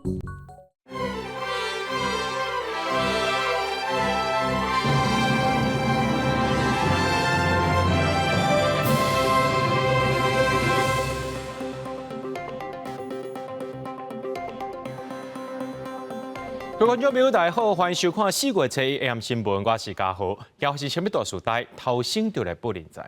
各位觀眾朋友，大家好，歡迎收看4月初一 AM 新聞，我是嘉豪。今是啥物大事代，頭先就來報恁知。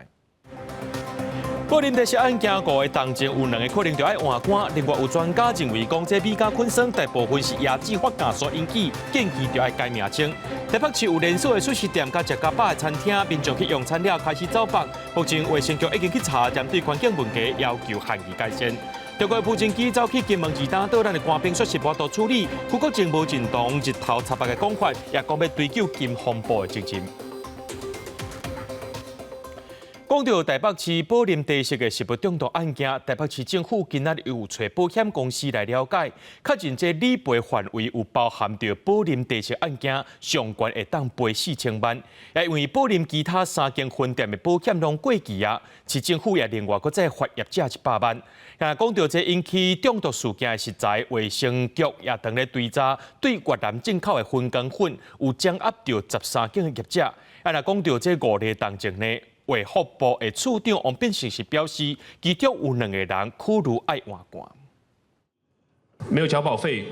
柏林地食案件五个當中有兩个可能就愛換肝，另外有專家認為講，這米甲菌酸大部分是椰子發酵所引起，建議就愛改名稱。台北市有連鎖的速食店佮食較飽的餐廳，民眾去用餐了開始走腹，目前衛生局已經去查，針對環境問題要求限期改善。中國無人機走去金門二擔島，咱的官兵說是無法度處理。邱國正無認同日頭插目的講法，也講欲追究金風部的責任。講到台北市寶林茶室的食物中毒案件，台北市政府今仔日有揣保險公司來了解，確認這理賠範圍有包含著寶林茶室案件，上懸會當賠4000萬。也因為寶林其他三間分店的保險攏過期啊，市政府也另外閣再罰業者100萬。啊，講到這引起中毒事件的食材，衛生局也當咧追查對越南進口的粉羹粉有掌握著13間的業者。啊，若講到這五例當中呢，衛福部的處長王必勝是表示，其中有兩個人考慮愛換肝。沒有繳保費，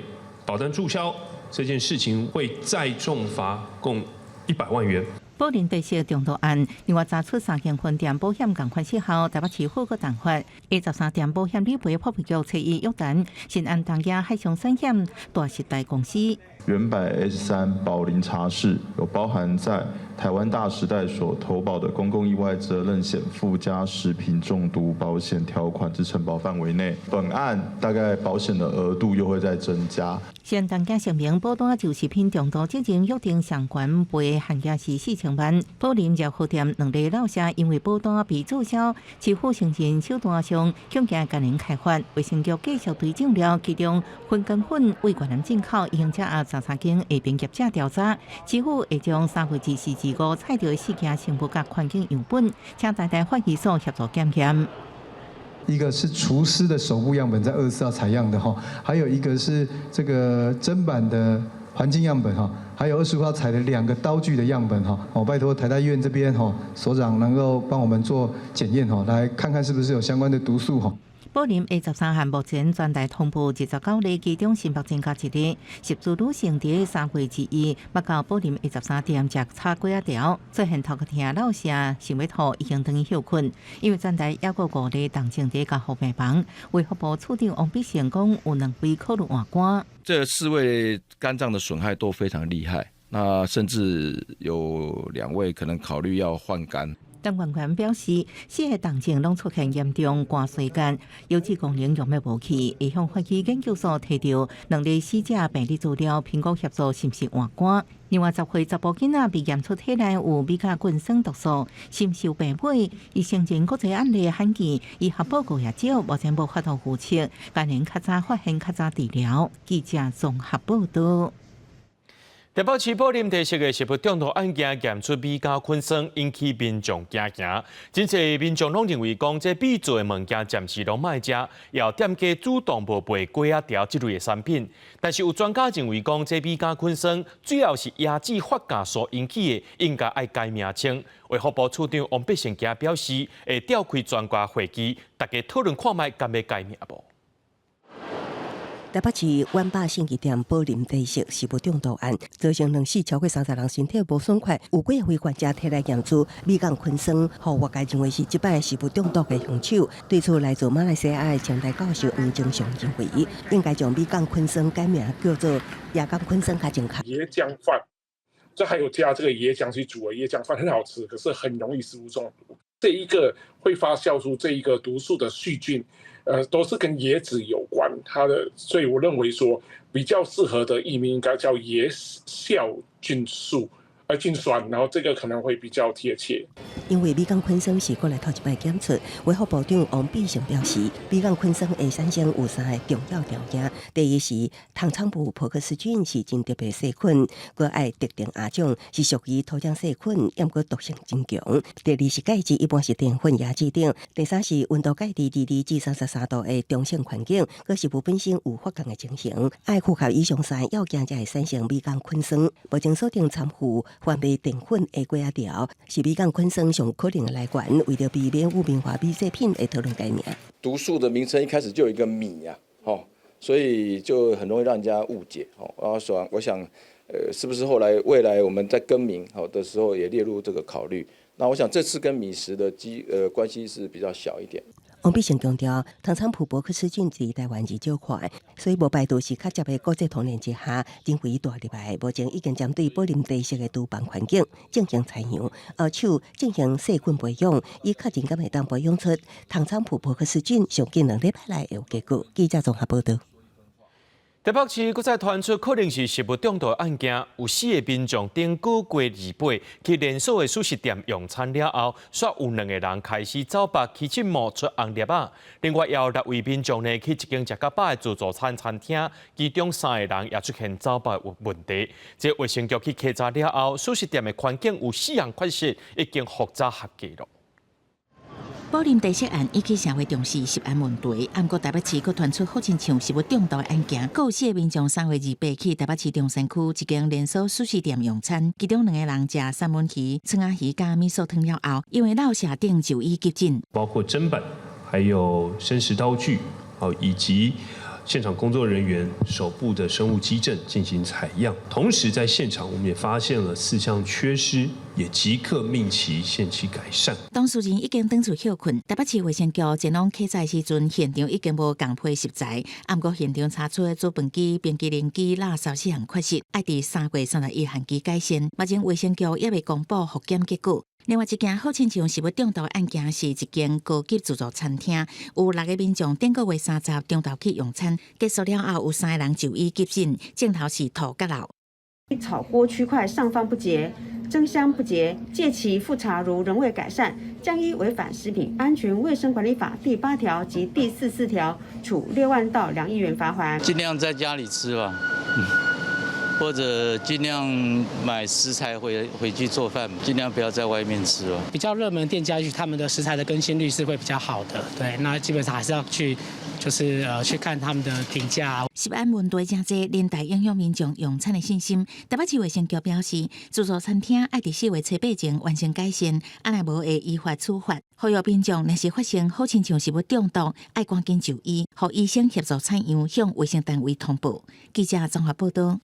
保單註銷這件事情會再重罰共100萬元。寶林茶室中毒案，另外查出三間分店保險仝款失效，台北市報告重罰。A 13店保險理賠破局初一約談，新安東亞海上產險大時代公司。遠百 S3寶林茶室有包含在台灣大時代所投保的公共意外責任險附加食品中毒保險條款之承保範圍內。本案大概保險的額度又會再增加。新東亞聲明，保單就食品中毒責任約定上懸賠限額是4000萬。寶林熱河店兩个老師因為保單被註銷，市府承認手段上恐驚共人開罰。衛生局繼續追證了，其中粉羹粉為越南進口，已經掌握13間下邊業者調查，市府會將3月24、25採著的四件生物佮環境樣本，請台大法醫所協助檢驗。一個是廚師的手部樣本，在24號採樣的哈，還有一個是這個砧板的環境樣本哈，還有25號採的兩個刀具的樣本哈。我拜託台大醫院這邊哈所長能夠幫我們做檢驗哈，來看看是不是有相關的毒素哈。寶林 A 十三項目前全台通報29例，其中新北增加一例，十住女性佇3月21欲到寶林 A 十三店食炒粿仔條，發現頭殼疼、落瀉、想欲吐，已經轉去歇睏。因為全台猶閣五例重症佇加護病房，衛福部處長王必勝講，有兩位考慮換肝。這四位肝臟的損害都非常厲害，那甚至有兩位可能考慮要換肝。陳冠權表示，四个重症攏出現嚴重肝衰竭，腰子功能用欲無去，會向法醫研究所提著兩例死者病理資料，評估協助是毋是換肝。另外，10歲查埔囡仔被驗出體內有米甲菌酸毒素，深受病尾，伊承認國際案例罕見，醫學報告也少，目前無法度預測，今年較早發現較早治療。記者綜合報道。台北市寶林茶室的食物中毒案件驗出米酵菌酸，引起民眾驚驚。真濟民眾攏認為講，這米做的物件暫時攏莫食，也店家主動無賣粿仔條這類的產品。但是有專家認為講，這米酵菌酸主要是椰子發酵所引起的，應該愛改名稱。衛福部處長王必勝今表示，會召開專家會議，大家討論看覓敢欲改名無。台北市遠百信義店寶林茶室食物中毒案，造成兩死超過30人身體無爽快，有幾个患者體內驗出米酵菌酸，予外界認為是這擺食物中毒的兇手。對此，來自馬來西亞的清大教授黃正雄認為，應該將米酵菌酸改名叫做椰漿菌酸較正確。椰漿飯，這還有加這個椰漿去煮的椰漿飯很好吃，可是很容易食物中毒。這一個會發酵出這一個毒素的細菌，都是跟椰子有關，它的，所以我認為說比較適合的譯名應該叫椰酵菌素，進酸，然後這個可能會比較貼切。因為米港昆生是國內頭一擺檢出，衛福部長王必勝表示，米港昆生會產生有三个重要條件：第一是糖廠部伯克氏菌是真特別細菌，閣愛特定亞種是屬於土壤細菌，毋過毒性真強；第二是介質一般是澱粉、椰子等；第三是溫度介佇22至33度的中性環境，閣食物本身有發酵的情形，愛符合以上三要件才會產生米港昆酸。目前鎖定參與販賣澱粉的粿仔條，是米港昆酸上可能的來源。為著避免污名化米製品，會討論改名。毒素的名稱一開始就有一個米啊，吼，所以就很容易讓人家誤解。吼，然後說，我想，是不是後來未來我們在更名好的時候也列入這個考慮？那我想這次跟米食的關係是比較小一點。王必勝強調，糖廠埔伯克氏菌佇台灣是少看，所以無排除是較捷的國際通聯之下，認為帶入來。目前已經針對寶林茶室的廚房環境進行採樣，後手進行細菌培養，以確認敢會當培養出糖廠埔伯克氏菌，上緊2禮拜內會有結果。記者綜合報道。台北市閣再傳出可能是食物中毒案件，有四个民眾頂個月28去連鎖的速食店用餐了後，煞有兩個人開始走腹起這毛出紅粒仔。另外，也有六位民眾呢去一間食較飽的自助餐餐廳，其中三个人也出現走腹的問題。這衛生局去稽查了後，速食店的環境有四項缺失，已經複查合格了。寶林茶室案引起社會重視食安問題，毋過台北市閣傳出好親像食物中毒的案件，閣有四個民眾3月28去台北市中山區一間連鎖壽司店用餐，其中兩个人食三文魚、創仔魚佮米素湯了後，因為落瀉等就醫急診，包括砧板、還有生食刀具，以及現場工作人員手部的生物跡證進行採樣，同時在現場我們也發現了四項缺失，也即刻命其限期改善。當事人已經轉厝歇睏，台北市衛生局前往稽查時陣，現場已經無仝批食材，毋過現場查出煮飯機、冰淇淋機垃圾四項缺失，愛佇3月31限期改善。目前衛生局猶未公布複檢結果。另外一件好親像食物中毒的案件，是一間高級自助餐廳，有六个民眾頂個月30中晝去用餐，結束了後有三个人就醫急診，症頭是吐佮漏。炒鍋區塊上方不潔，蒸箱不潔，屆期複查如仍未改善，將依違反食品安全衛生管理法第八條及第44條，處6萬到2億元罰鍰。盡量在家裡吃吧，或者盡量買食材回去做飯，盡量不要在外面吃哦。比較熱門店家，他們的食材的更新率是會比較好的，對，那基本上還是要去，就是去看他們的評價。食安問題誠濟，連帶影響民眾用餐的信心。台北市衛生局表示，自助餐廳愛佇4月初8前完成改善，啊若無會依法處罰。呼籲民眾若是發生好親像食物中毒，愛趕緊就醫，予醫生協助採樣，向衛生單位通報。記者綜合報道。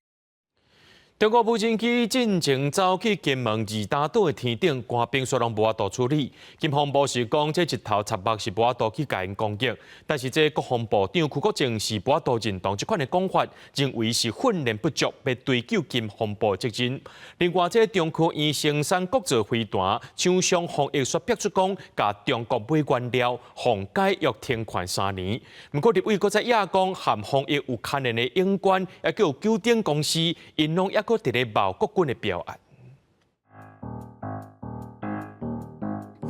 中國無人機進前走去金門二打島的天頂，官兵煞攏無法度處理。金防部是講，這一頭插目是無法度去共𪜶攻擊，但是這國防部長邱國正是無法度認同這款的講法，認為是訓練不足，欲追究金防部責任。另外，這中科院生產國造飛彈，廠商方奕煞逼出講，共中國買原料，予解約停權3年。毋過立委閣再掖講，和方奕有牽連的永冠，抑閣有九鼎公司，𪜶攏猶閣佇咧謀國軍的標案。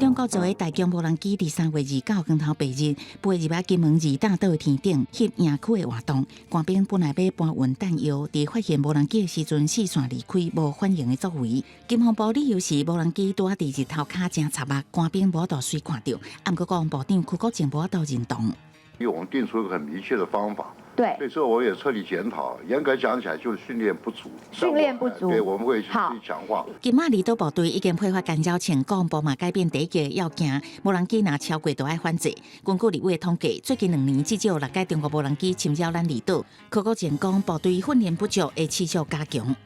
中國造的大疆無人機佇3月29光頭白日，飛入來金門二打島的天頂，翕營區的活動。官兵本來欲搬運彈藥，佇發現無人機的時陣，四散離開，無反應的作為。金防部理由是無人機拄仔佇日頭跤誠插目，官兵無法度隨看著。毋過國防部長邱國正無法度認同。因為我們定出一個很明確的方法。對，所以說我也徹底檢討。嚴格講起來，就是訓練不足。訓練不足，對，我們會去強化。今仔離島部隊已經配發干擾槍，國防部嘛改變第一個要件，無人機若超過就愛反制。根據立委統計，最近2年至少六架中國無人機侵擾咱離島。柯國正講，部隊訓練不足，會持續加強。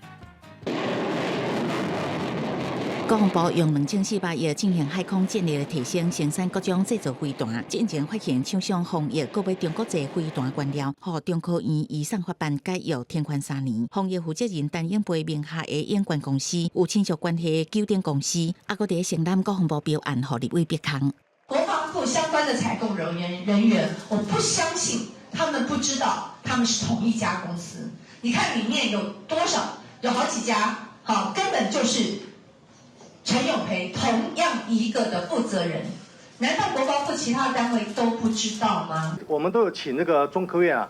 國防部用2400億進行海空戰力的提升，生產各種製造飛彈。進前發現廠商方奕購買中國製飛彈原料，予中科院移送法辦解約停權3年。方奕負責人陳永培名下的永冠公司有親屬關係的九鼎公司，猶閣佇承擔國防部標案，予立委逼空。國防部相關的採購人員，我不相信他們不知道他們是同一家公司。你看裡面有多少，有好幾家，好，根本就是。陳永培同樣一個的負責人，難道國防部其他單位都不知道嗎？我們都有請那個中科院啊，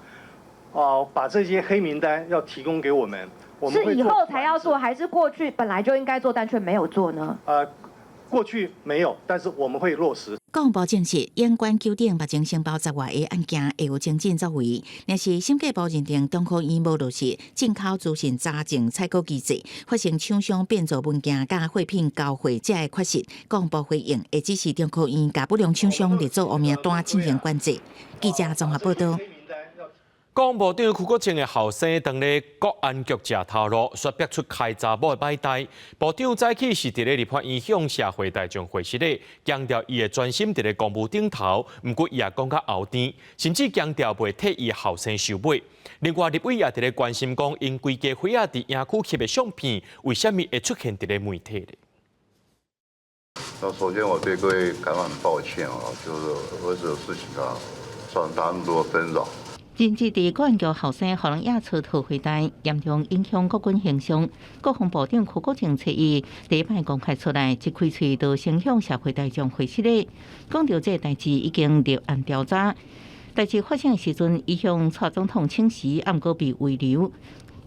哦，把這些黑名單要提供給我們。我們是以後才要做，還是過去本來就應該做，但卻沒有做呢？過去沒有，但是我們會落實。國防部證實，醫管局長目前申報十外个案件會有精進作為。若是審計部認定中科院無落實進口資訊查證採購機制，發生廠商變造文件佮貨品交貨這个缺失，國防部回應會指示中科院共不良廠商列做黑名單進行管制。記者綜合報道。國防部長邱國正的後生當咧國安局食頭路，煞逼出開查某的歹代。部長早起是佇咧立法院向社會大眾回釋咧，強調伊會專心佇咧公務頂頭，毋過伊也講較後甜，甚至強調袂替伊後生收尾。另外，立委也佇咧關心講，𪜶規家伙仔佇營區翕的相片，為啥物會出現佇咧媒體咧？那首先我對各位感到很抱歉啊，就是兒子的事情啊，造成大家那麼多紛擾。甚至佇國安局後生予人掖出桃花代，嚴重影響國軍形象。國防部長邱國正初一第一擺公開出來，一開喙就先向社會大眾回釋咧，講著這个代誌已經立案調查。代誌發生的時陣，伊向蔡總統請辭，毋過被慰留。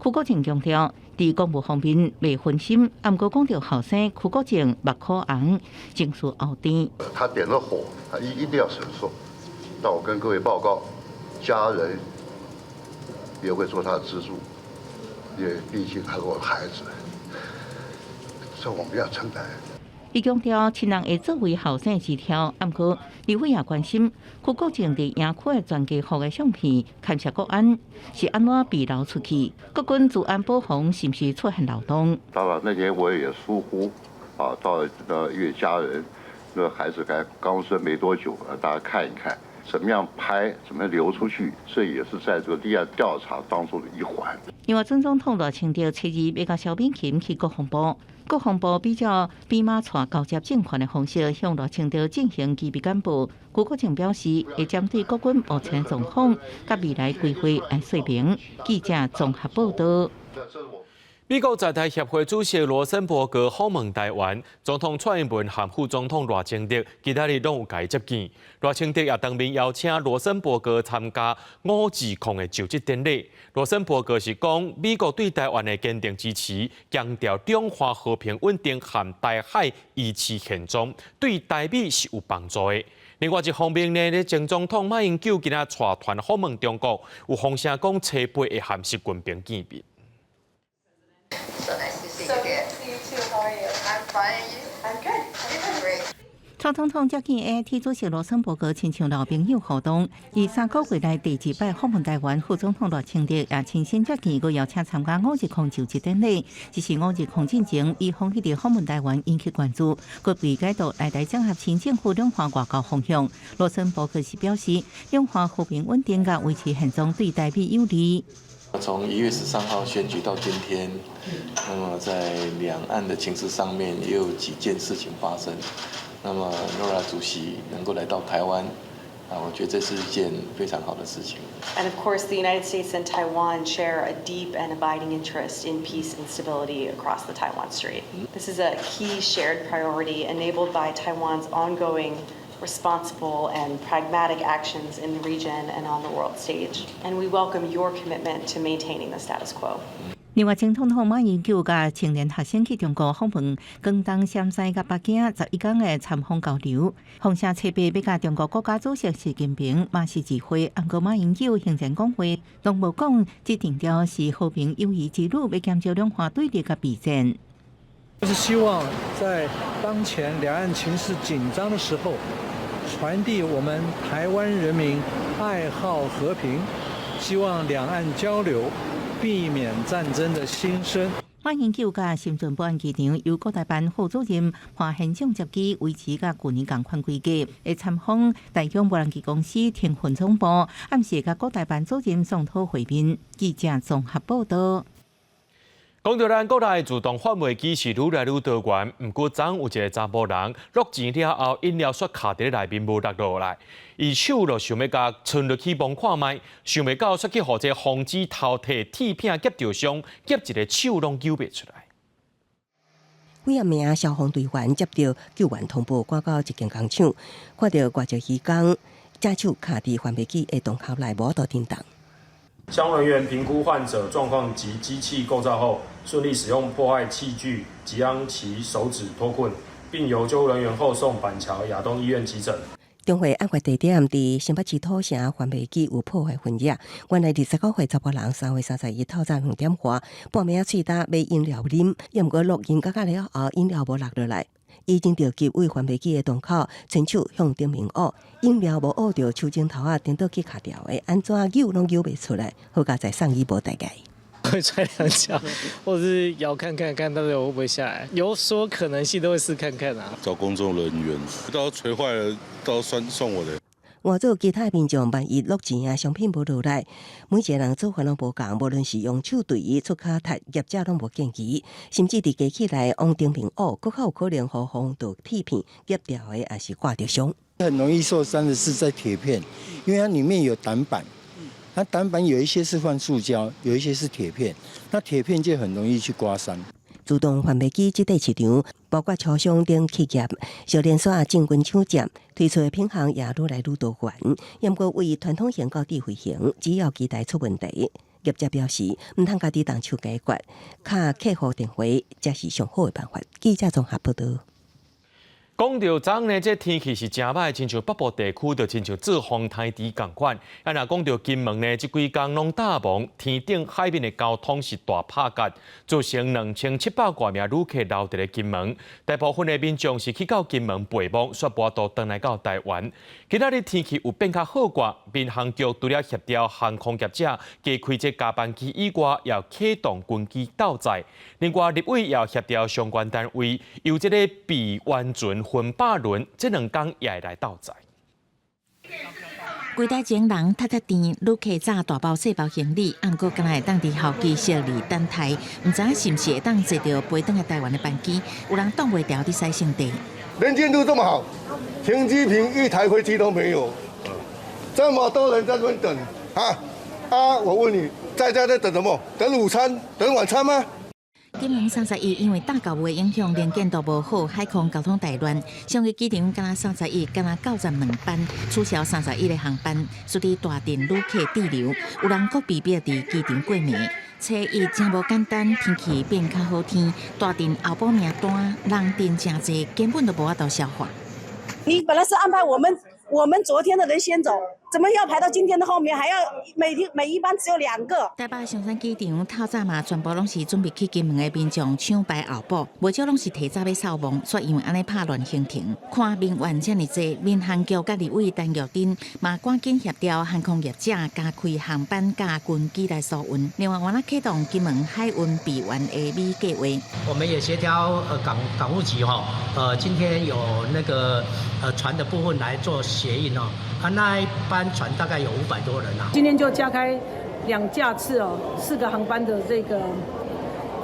邱國正強調，佇公務方面袂分心，毋過講著後生邱國正目可紅，情緒後甜。他點了火，他一定要承受。但我跟各位報告，家人也會做他的支柱，因為畢竟他是我的孩子，這我們要承擔。伊強調，親人會作為後生支柱，毋過立委也關心，邱國正佇營區的全家福的相片，牽涉國安是按怎被流出去？國軍資安保防是毋是出現漏洞？當然那天我也疏忽，啊，到因為家人，那個孩子剛剛生沒多久，大家看一看。怎麼樣拍，怎麼流出去，這也是在這個立案調查當中的一環。另外，前總統賴清德初二欲共蕭美琴去國防部，國防部比照比馬帶交接政權的方式，向賴清德進行機密簡報。邱國正表示，會針對國軍目前狀況佮未來規劃來說明。記者綜合報道。美國在台協會主席羅森伯格訪問台灣，總統蔡英文和副總統賴清德今仔日攏有共伊接見。賴清德也當面邀請羅森伯格參加520的就職典禮。羅森伯格是講美國對台灣的堅定支持，強調兩岸和平穩定和台海維持現狀，對台美是有幫助的。另外一方面呢，前總統馬英九今仔帶團訪問中國，有風聲講初八會和習近平見面。 So nice to see you again. So good to see you too. How are you? I'm fine. And you? I'm good. I'm great. 蔡總統接見 AIT 主席羅森伯格，親像老朋友互動。伊3個月來第二擺訪問台灣，副總統賴清德也親身接見，閣邀請參加520就職典禮。這是520進前，美方一直訪問台灣引起關注，閣被解讀來台整合新政府兩岸外交方向。羅森伯格是表示，兩岸和平穩定佮維持現狀對台美有利。從1月13號選舉到今天，那麼在兩岸的情勢上面也有幾件事情發生。那麼諾拉主席能夠來到台灣，啊，我覺得這是一件非常好的事情。 And of course, the United States and Taiwan share a deep and abiding interest in peace and stability across the Taiwan Strait. This is a key shared priority enabled by Taiwan's ongoing responsible and pragmatic actions in the region and on the world stage. And we welcome your commitment to maintaining the status quo. 另外，前總統馬英九佮青年學生去中國訪問廣東、陝西佮北京11天的參訪交流。風聲初八欲共中國國家主席習近平嘛是二會，毋過馬英九行前講話，攏無講，這定調是和平友誼之旅，欲減少兩岸對立佮備戰。就是希望在當前兩岸情勢緊張的時候，傳遞我們台灣人民愛好和平，希望兩岸交流，避免戰爭的心聲。馬英九佮深圳寶安機場由國台辦副主任潘賢掌接機，維持佮舊年仝款規格。會參訪大疆無人機公司騰訊總部，暗時佮國台辦主任宋濤會面。記者綜合報道。講著咱國內自動販賣機是愈來愈多元，毋過昨有一个查埔人落錢了後，飲料煞卡佇內面無落落來，伊手就想欲共伸落去摸看覓，想袂到煞去予這個防止偷提鐵片夾著傷，夾一个手攏扭袂出來。幾仔名消防隊員接到救援通報，趕到這間工廠，看著外籍漁工正手卡佇翻白機的洞口內，無法度振動。消防人員評估患者狀況及機器構造後，順利使用破壞器具，將其手指脫困，並由救護人員後送板橋亞東醫院急診。中會案發地點佇新北市土城翻白機有破壞分野，原來29歲查埔人3月31透早2點外，半暝仔喙焦買飲料啉，猶毋過落飲甲甲了後，飲料無落落來，已經著急對翻白機的洞口伸手向頂面挖，飲料無挖著，手指頭仔顛倒去卡掉的，按怎扭攏扭袂出來，好佳哉送醫無代誌。會踹兩腳，或者是搖看看，看到底會不會下來。有說可能性都會試看看啊。找工作人員，到時候捶壞了，到時候算算我的。換做其他民眾，萬一落錢啊，商品無落來，每一個人做法攏無仝，無論是用手對伊出跤踢，業者攏無建議，甚至佇機器內往頂面挖，閣較有可能予風刀鐵片夾掉的，抑是割著傷。很容易受傷的是在鐵片，因為它裡面有擋板。它擋板有一些是放塑膠，有一些是鐵片，那鐵片就很容易去刮傷。自動販賣機這塊市場，包括超商等企業，小連鎖進軍搶佔，推出的品項也愈來愈多元。毋過為傳統型到智慧型，只要機台出問題，業者表示毋通家己動手解決，敲客戶電話才是上好的辦法。記者綜合報道。講著昨昏呢，這天氣是誠䆀，親像北部地區就親像做風颱佇仝款。啊，若講著金門呢，這幾工攏罩霧，天頂海面的交通是大拍結，造成2700外名旅客留佇咧金門。大部分的民眾是去到金門陪墓，煞無法度轉來到台灣。今仔日天氣有變較好寡，民航局除了協調航空業者加開這加班機以外，也啟動軍機鬥載。另外，立委也協調相關單位，由這個備援船分百輪，這兩工也會來鬥載。櫃台前人塞塞甜，旅客紮大包細包行李，毋過敢若會當佇候機室裡等待，毋知是毋是會當坐著飛轉來台灣的班機，有人擋袂牢佇洗身體。能見度這麼好，停機坪一台飛機都沒有，這麼多人在這邊等啊啊！我問你，在家在等什麼？等午餐？等晚餐嗎？金門31因為大雨的影響，能見度無好，海空交通大亂。松義機場敢若31，敢若九十兩班取消31個航班，使得大陣旅客滯留，有人閣被迫佇機場過暝。初一誠無簡單，天氣變較好天，大陣後補名單人陣誠濟，根本都無法度消化。你本來是安排我們昨天的人先走，怎麼要排到今天的後面？還要每天每一班只有兩個。台北松山機場透早嘛，全部攏是準備去金門的民眾搶排候補，無少攏是提早欲掃墓，煞因為按呢拍亂行程。看民怨遮爾濟，民航局佮立委陳玉珍嘛趕緊協調航空業者加開航班佮軍機來疏運。另外，我們啟動金門海運備援的米計劃。我們也協調港務局哈，今天有那個船的部分來做協運哦，啊那一班船大概有500多人啊。今天就加開兩架次哦，四個航班的這個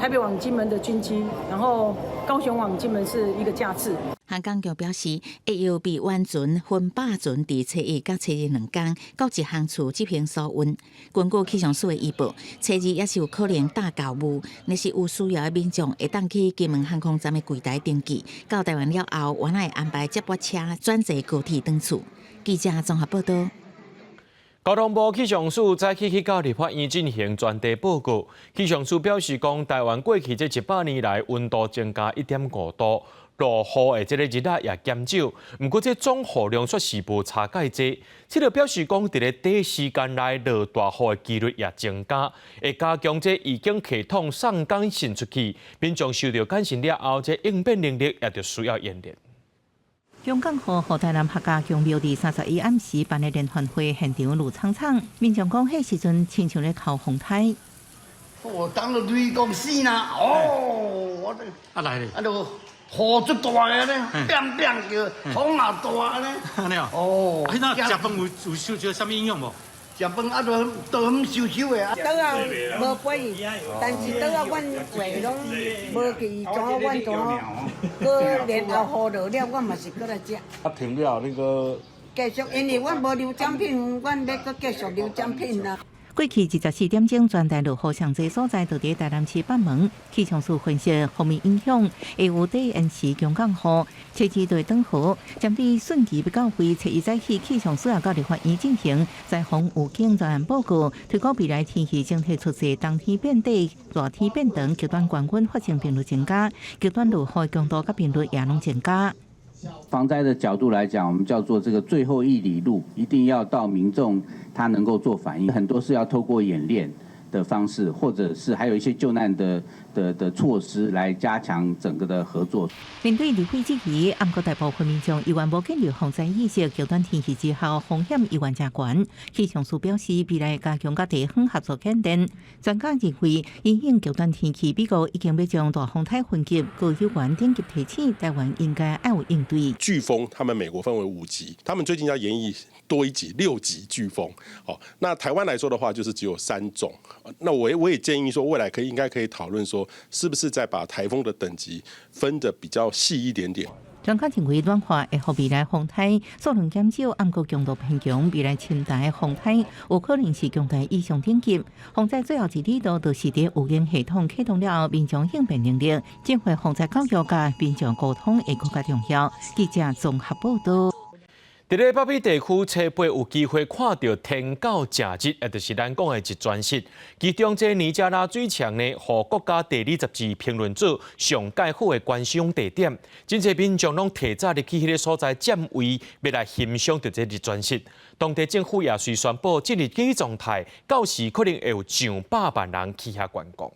台北往金門的軍機，然後高雄往金門是一個架次。航港局表示，會由備援船分百船佇初一佮初二兩工，各一航次執行疏運。根據氣象署的預報，初二也是有可能罩霧，若是有需要的民眾會當去金門航空站的櫃台登記，到台灣了後，原來會安排接駁車轉坐高鐵轉厝。記者綜合報道。交通部氣象署早起去到立法院進行專題報告。氣象署表示，講台灣過去這100年來溫度增加1.5度，落雨的這個日仔也減少。毋過這總雨量卻是無差蓋濟。這就表示講，佇咧短時間內落大雨的幾率也增加，會加強這預警系統送簡訊出去，民眾受著簡訊了後，這應變能力也就需要演練。香港雨予台南客家宮廟佇31暗時辦的聯歡會現場滷氅氅，民眾講彼時陣親像咧哭風颱。哦，當了雷公死啦！哦，我這啊來咧，啊就雨足大个呢，變變叫，風也大呢。按呢哦，啊，那食飯有受著啥物影響無？食飯啊，都都很收收的啊。桌仔無飛，但是桌仔阮畫攏無記怎，阮怎，閣然後雨落了，阮嘛是閣來食。啊，停了那個。繼續，因為阮無留獎品，阮欲閣繼續留獎品啊。過去24點鐘，全台落雨上濟所在，就佇台南市北門。氣象署分析，鋒面影響會有短延時強降雨，初二就會轉好。針對汛期欲到位，初一早起氣象署也佮立法院進行災防預警專案報告，推估未來天氣整體出現冬天變短、熱天變長、極端高溫發生頻率增加，極端落雨強度佮頻率也攏增加。防災的角度來講，我們叫做這個最後一里路，一定要到民眾他能夠做反應，很多是要透過演練的方式，或者是還有一些救難的措施來加強整個的合作。面對立委質疑，毋過大部分民眾猶原無建立防災意識，極端天氣之後風險猶原誠懸。氣象署表示，未來加強佮地方合作演練。專家認為，因應極端天氣，美國已經欲將大風颱分級，閣猶原等級提醒，台灣應該愛有應對。颶風，他們美國分為5級，他們最近要研議多一級6級颶風。哦，那台灣來說的話，就是只有三種。那我也建議說，未來應該可以討論說，是不是再把颱風的等級分得比較細一點點。專家認為，暖化會予未來風颱數量減少，毋過強度變強。未來深台風颱有可能是強台以上等級。防災最後一里路，就是佇預警系統啟動了後，民眾應變能力，指揮防災教育佮民眾溝通會閣較重要。記者綜合報道。佇咧北美地區，初八有機會看著天狗食日，也就是咱講的日全食。其中，這尼加拉水牆呢，予國家地理雜誌評論做上蓋好的觀賞地點。真濟民眾攏提早入去彼个所在佔位，欲來欣賞著這日全食。當地政府也隨宣布進入緊急狀態，到時可能會有上百萬人去遐觀光。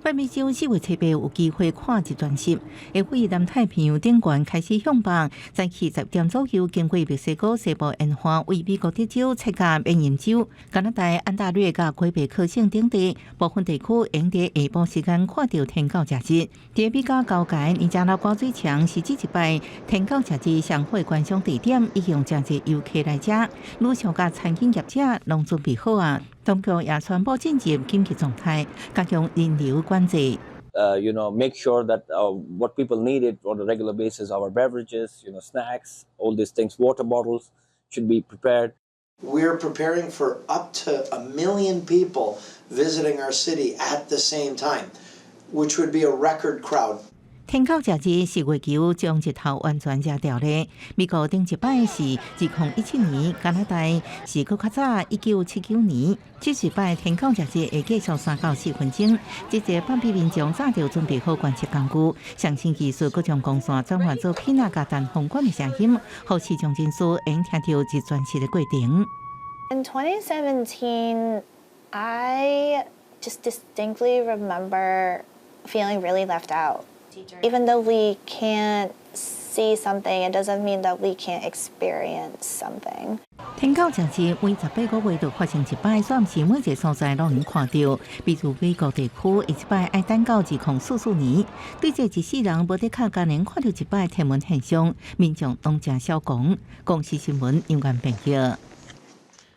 北美洲4月初八有機會看日全食，會位南太平洋頂懸開始向北，早起10點左右經過墨西哥西部沿岸，為美國德州切到緬因州、加拿大安大略佮魁北克省等地部分地區，會佇下晡時間看著天狗食日。佇美加交界尼加拉瓜水牆是這一擺天狗食日上好觀賞地點，已經誠濟遊客來遮，旅宿佮餐飲業者攏準備好啊。當局也宣布進入緊急狀態，加強人流管制。 Make sure that what people needed on a regular basis, our beverages, snacks, all these things, water bottles should be prepared. We're preparing for up to a million people visiting our city at the same time, which would be a record crowd. 天狗食日是月球將日頭完全食掉咧。美國頂一擺是2017年，加拿大是閣較早1979年。這一擺天狗食日會繼續3到4分鐘。這個北美民眾早就準備好觀測工具，上新技術閣將光線轉換做片仔佮單簧管的聲音，予視障人士會聽著日全食的過程。 In 2017, I just distinctly remember feeling really left out. Even though we can't see something, it doesn't mean that we can't experience something. 天狗食日每18個月就發生一擺，煞毋是每一个所在攏會看著。比如美國地區，一擺愛等到2044年。對這一世人無的確敢能看著一擺天文現象，民眾攏誠痟狂。公視新聞楊元編譯。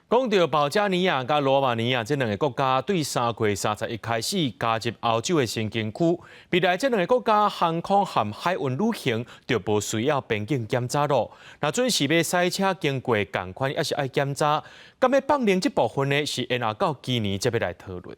講著保加尼亞佮羅馬尼亞這兩个國家，對3月31開始加入歐洲的申根區。未來這兩个國家航空和海運旅行就無需要邊境檢查囉。若準時欲駛車經過仝款，猶是愛檢查。敢欲放行這部分呢？是延後到今年才欲來討論。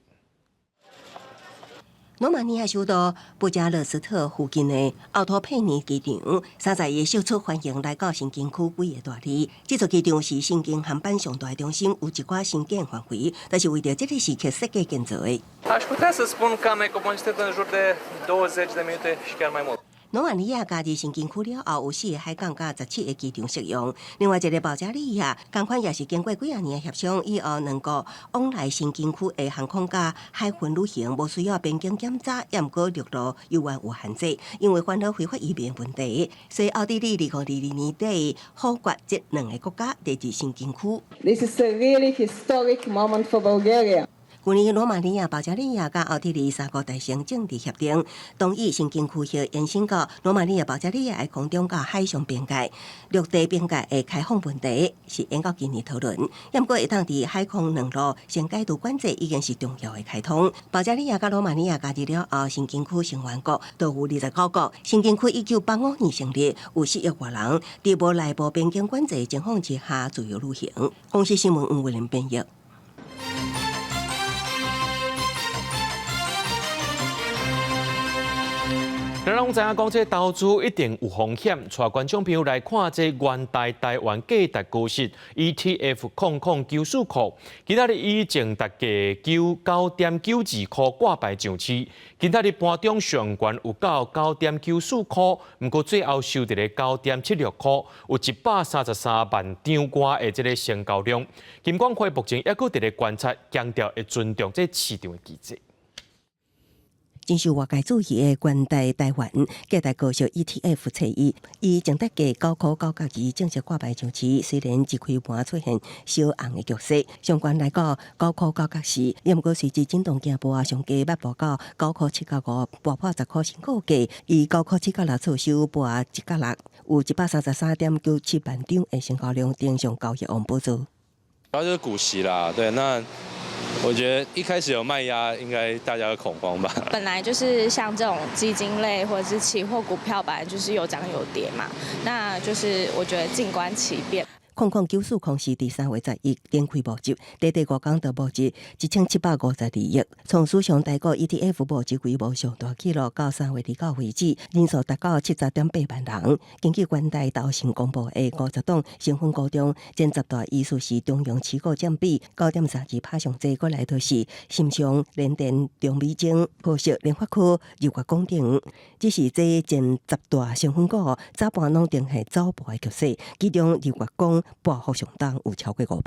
羅馬尼亞首都布加勒斯特附近的奧托佩尼機場，31釋出歡迎來到申根區幾个大字。這座機場是申根航班上大的中心，有一寡申根範圍，但是為著這个時刻設計建造的。 Aș putea să spun că am economisit în jur de 20 de minute și chiar mai mult. 羅馬尼亞加入申根區了後，有四个海港佮17个機場適用。另外一个保加利亞，仝款也是經過幾仔年的協商以後，兩國往來申根區的航空佮海運旅行無需要邊境檢查，也毋過陸路猶原有限制，因為煩惱非法移民問題，所以奧地利2022年底否決這兩个國家列入申根區。 This is a really historic moment for Bulgaria. 去年羅馬尼亞、保加利亞佮奧地利三國達成政治協定，同意申根區域延伸到羅馬尼亞、保加利亞的空中佮海上邊界、陸地邊界的開放問題，是延到今年討論。毋過會當佇海空兩路先解除管制，已經是重要的開通。保加利亞佮羅馬尼亞加入了後，申根區成員國都有29國。申根區1985年成立，有4億外人，佇無內部邊境管制的情況之下自由旅行。公視新聞黃偉玲編譯。咱攏知影講，這投資一定有風險。帶觀眾朋友來看這元大台灣價值高息 ETF 0094箍，今仔日以淨值價9.92箍掛牌上市。今仔日盤中上懸有到9.94箍，毋過最後收佇咧9.76箍，有133萬張外的這个成交量。金管會目前猶閣佇咧觀察，強調會尊重這市場的機制。真受外界注意的元大台灣價值高息 ETF 冊伊，以淨值價9箍9角2正式掛牌上市。雖然一開盤出現小紅的局勢，上懸來到9箍9角4，毋過隨之震盪驚盤上低捌破到9箍7角5，跌破10箍新高價，以9箍7角6出收盤1角6，有133.97萬張的成交量，登上交易王寶座。主要就是股息啦，對，那我覺得一開始有賣壓，應該大家會恐慌吧。本來就是像這種基金類或者是期貨股票，本來就是有漲有跌嘛，那就是我覺得靜觀其變。 0094是佇3月11展開募集，短短5工就募集1752億，創史上台股 ETF 募集規模上大紀錄，到3月29為止，人數達到70.8萬人。根據元大投信公布的50檔成分股中，前10大依序是中榮持股佔比9.32%上濟，過來就是新昌、聯電、中美晶、和碩、聯發科、日月光等。只是這前10大成分股早盤攏呈現走薄的局勢，其中日月光波幅上當有超過5%。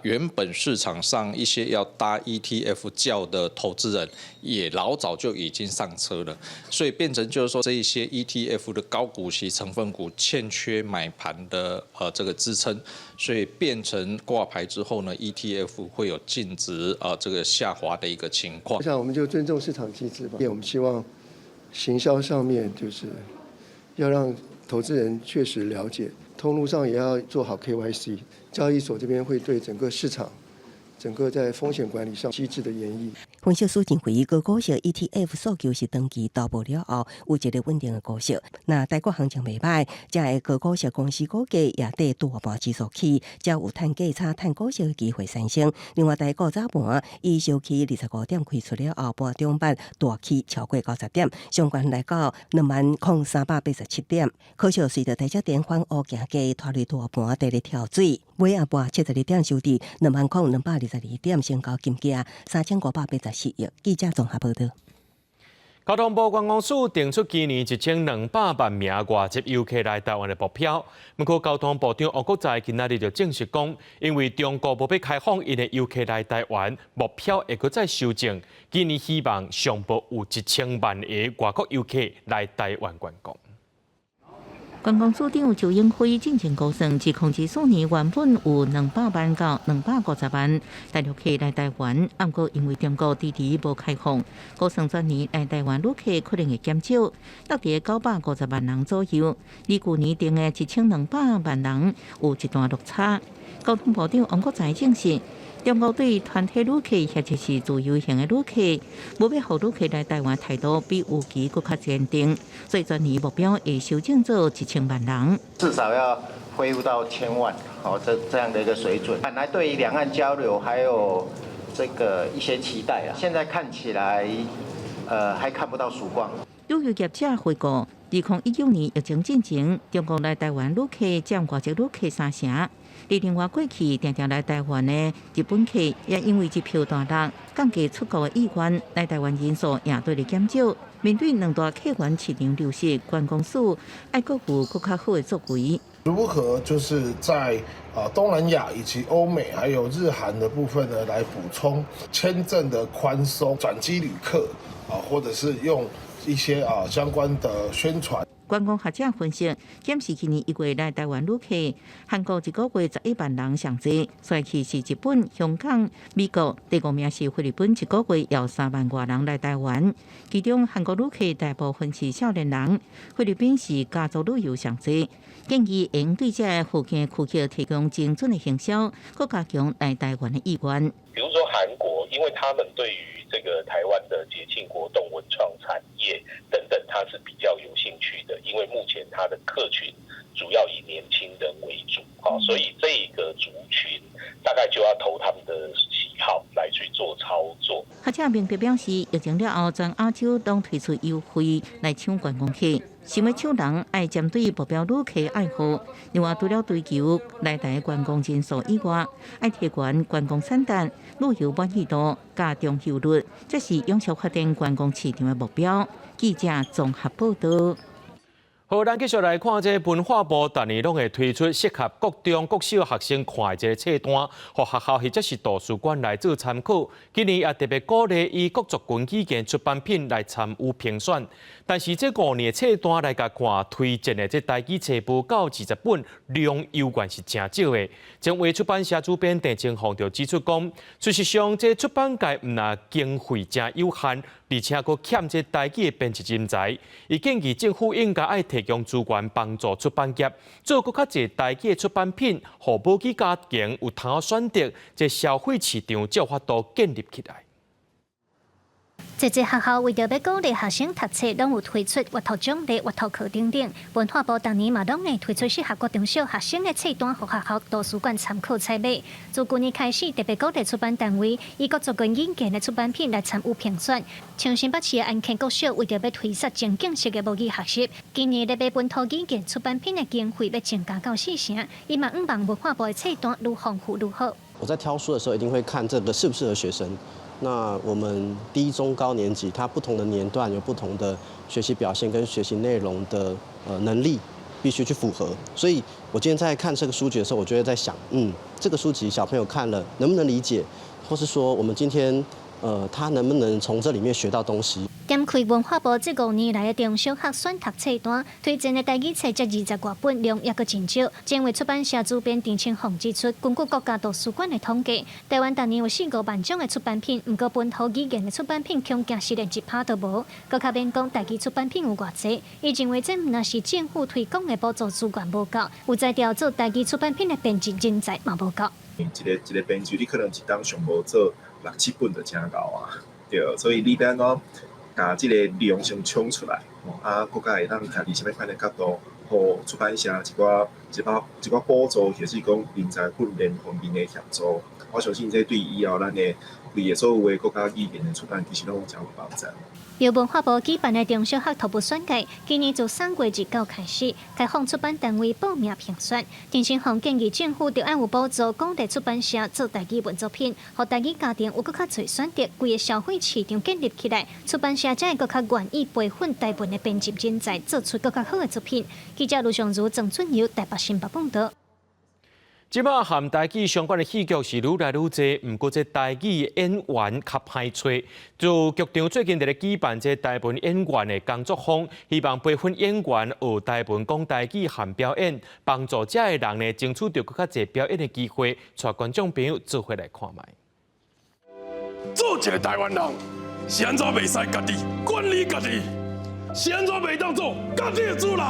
原本市場上一些要搭 ETF 轎的投資人，也老早就已經上車了，所以變成就是說，這一些 ETF 的高股息成分股欠缺買盤的這個支撐，所以變成掛牌之後呢，ETF 會有淨值這個下滑的一個情況。我想我們就尊重市場機制吧，因為我們希望行銷上面就是要讓投資人確實了解。通路上也要做好 KYC，交易所這邊會對整個市場、整個在風險管理上機制的研議。分析師認為，高股息 ETF 訴求是長期投報了後有一個穩定的股息。若台股行情袂䆀，這个高股息公司股價也綴大盤指數起，才有趁價差、趁股息的機會產生。另外，台股早盤以小起25點開出了後，盤中捌大起超過90點，上懸來到20,387點。可惜隨著台積電反烏行價拖累大盤佇咧跳水，尾仔盤72點收佇20,222點，成交金額3584億。記者綜合報導。交通部觀光署定出今年1200萬名外籍遊客來台灣的目標。不過，交通部長王國材今仔日就證實講，因為中國無欲開放𪜶的遊客來台灣，目標會閣再修正。今年希望上無有1000萬個外國遊客來台灣觀光。觀光署長邱英輝進前估算，2024年原本有200萬到250萬大陸客來台灣，毋過因為中國遲遲無開放，估算全年來台灣旅客可能會減少，落佇950萬人左右。離舊年定的1200萬人有一段落差。交通部長王國材證實，中國對團體旅客或者是自由行的旅客，無欲予旅客來台灣態度比預期閣較堅定，所以全年目標會修正做1000萬人。至少要恢復到千萬，哦，這樣的一個水準。本來對於兩岸交流還有這個一些期待啊，現在看起來，還看不到曙光。旅遊業者回顧，2019年疫情進前，中國來台灣旅客佔外籍旅客三成。而另外過去定定來台灣的日本客，也因為機票大落，降低出國的意願，來台灣人數也對咧減少。面對兩大客源市場流失，觀光署愛閣有閣較好的作為。如何就是在東南亞以及歐美還有日韓的部分呢，來補充簽證的寬鬆、轉機旅客啊，或者是用一些相關的宣傳。觀光學者分析，檢視去年1月來台灣旅客，韓國一個月11萬人上濟，隨去是日本、香港、美國，第五名是菲律賓，一個月有3萬外人來台灣。其中韓國旅客大部分是少年人，菲律賓是家族旅遊上濟。建議應對這附近區域提供精準的行銷，閣加強來台灣的意願。比如說韓國，因為他們對於這個台灣的節慶活動、文創產業等等，他是比較有興趣的。因為目前他的客群主要以年輕人為主，所以這個族群大概就要投他們的喜好來去做。做操作。學者明白表示，疫情了後，全亞洲攏推出優惠來搶觀光客，想欲搶人愛針對目標旅客愛好。另外，除了追求來台觀光人數以外，愛提懸觀光產值、旅遊滿意度、佮重遊率，這是永續發展觀光市場的目標。記者綜合報道。好，咱繼續來看這文化部，逐年攏會推出適合國中、國小學生看的這个冊單，予學校或者是圖書館來做參考。今年也特別鼓勵以各族群語言出版品來參與評選。但是這五年的冊單來共看，推薦的這台語冊無夠20本，量猶原是誠少的。前衛出版社主編鄭清鳳就指出講，事實上這出版界毋但經費誠有限，而且閣欠這台語的編輯人才。伊建議政府應該愛提供資源幫助出版業，做閣較濟台語的出版品，予母語家庭有通選擇，這消費市場才有法度建立起來。濟濟學校為著欲鼓勵學生讀冊，攏有推出閱讀獎勵、閱讀課等等。文化部逐年嘛攏會推出適合國中小學生的冊單，予學校圖書館參考採買。自舊年開始，特別鼓勵出版單位以各族群語言的出版品來參與評選。像新北市的安坑國小，為著欲推捒情境式的母語學習，今年咧買本土語言出版品的經費欲增加到四成。伊嘛向望文化部的冊單愈豐富愈好。我在挑書的時候，一定會看這個適不適合學生。那我們低、中、高年級，它不同的年段有不同的學習表現跟學習內容的能力，必須去符合。所以我今天在看這個書籍的時候，我就會在想，這個書籍小朋友看了能不能理解，或是說我們今天他能不能從這裡面學到東西？點開文化部這五年來的中小學選讀冊單，推薦的台語冊才20外本，量猶閣真少。前衛出版社主編鄭清鳳指出，根據國家圖書館的統計，台灣逐年有4、5萬種的出版品，毋過本土語言的出版品恐驚是連1%都無。閣較免講台語出版品有偌濟，伊認為這毋但是政府推廣的補助資源無夠，有才調做台語出版品的編輯人才嘛無夠。一个一个編輯，你可能一冬上無做六七本就誠夠啊，對，所以你欲按怎共這個量先衝出來，啊，閣較會當徛佇啥物款的角度，予出版社一寡一寡一寡補助，或是講人才訓練方面的協助，我相信這對以後咱的規个所有的國家語言的出版，其實攏誠有幫助。由文化部舉辦的中小學圖書選介，今年自3月1日開始開放出版單位報名評選。鄭清鳳建議政府著愛有補助，鼓勵出版社做台語文作品，予台語家庭有閣較濟選擇，規个消費市場建立起來，出版社才會閣較願意培訓台文的編輯人才，做出閣較好的作品。記者盧尚如、鄭俊友台北新北報導。這擺和台語相關的戲劇是愈來愈濟，毋過這台語演員較歹揣。就劇場最近佇咧舉辦這台文演員的工作坊，希望培訓演員學台文講台語和表演，幫助遮的人呢爭取著閣較濟表演的機會，帶觀眾朋友做伙來看覓。做一个台灣人，是按怎袂使家己管理家己？是按怎袂當做家己的主人？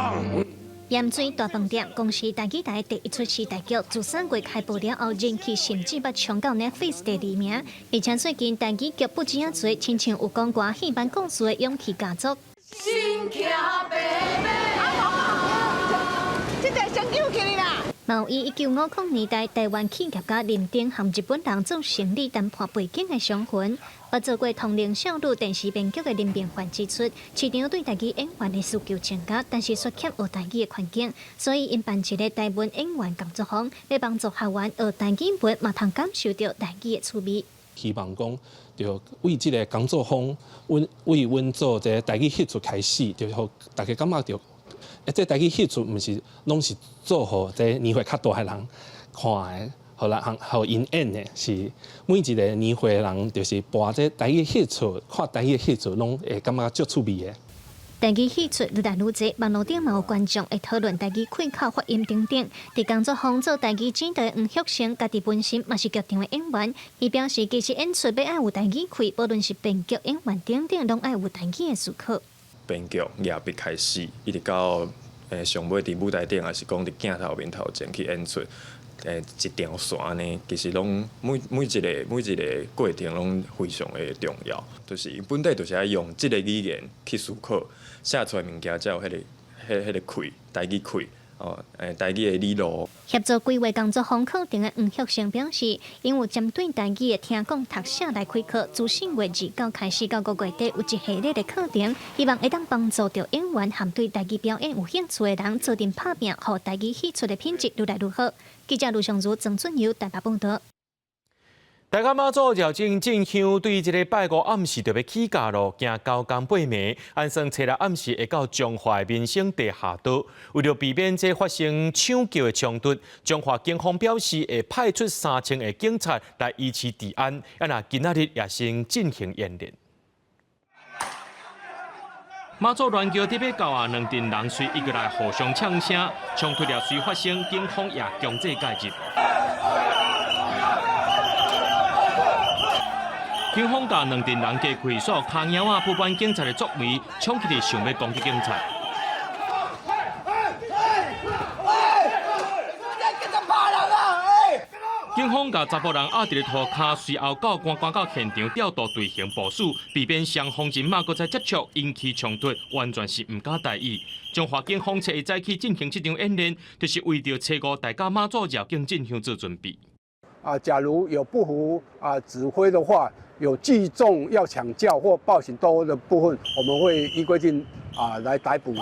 鹽水大飯店公視台語台第一齣時代劇，自3月開播了後，人氣甚至捌衝到 Netflix 第二名。而且最近台語劇不止仔濟，親像有講歌戲班故事的勇氣家族。新騎白馬，這台先救起來啦！嘛有以1950年代台灣企業家林登和日本人做生理談判背景的傷魂。捌做過通靈少女電視編劇的林明範指出，市場對台語演員的需求增加，但是卻欠學台語的環境，所以𪜶辦一个台文演員工作坊，欲幫助學員學台語文，嘛通感受著台語的趣味。希望講，著為這个工作坊，阮為阮做這个台語戲劇開始，就予大家感覺著，這台語戲劇毋是攏是做予這年歲較大的人看的，予人予𪜶演的，是每一个年歲的人，就是播這台語戲劇，看台語戲劇，攏會感覺足趣味的。台語戲劇愈來愈濟，網路頂嘛有觀眾會討論台語開口發音等等。佇工作坊做台語指導黃旭成，家己本身嘛是劇場的演員，伊表示其實演出欲愛有台語氣，無論是編劇、演員等等，攏愛有台語的思考。編劇舉筆開始，一直到上尾佇舞台頂，抑是講佇鏡頭面頭前去演出，一條線按呢，其實攏每每一个每一个過程攏非常的重要。就是伊本底就是愛用這个語言去思考，寫出來物件才有彼个彼彼个氣，台語氣。哦，台語的理路。協助規劃工作坊課程的黃旭成表示，𪜶有針對台語的聽講讀寫來開課，自4月29開始到5月底有一系列的課程，希望會當幫助著演員和對台語表演有興趣的人，做陣拍拚，予台語戲出的品質愈來愈好。記者盧尚如、曾俊友台北報導。大甲媽祖繞境進香對這个拜五暗時就欲起駕囉，驚九更半暝，按算初六暗時會到彰化的民生地下道。為著避免這發生搶轎的衝突，彰化警方表示會派出3000个警察來維持治安。啊，若今仔日也先進行演練。媽祖鸞轎佇欲到啊，兩陣人隨一個來互相嗆聲，衝突了隨發生，警方也強制介入。警方共兩陣人隔開，煞跤貓仔不滿警察的作為，衝起來想欲攻擊警察。警方共查埔人壓佇咧塗跤，隨後教官趕到現場調度隊形部署，避免雙方人馬閣再接觸，引起衝突，完全是毋敢大意。彰化警方初一早起進行這場演練，就是為著初五大甲媽祖繞境進香做準備。啊，假如有不服指揮的話，有聚眾要搶轎或暴行鬥毆的部分，我們會依規定來逮捕。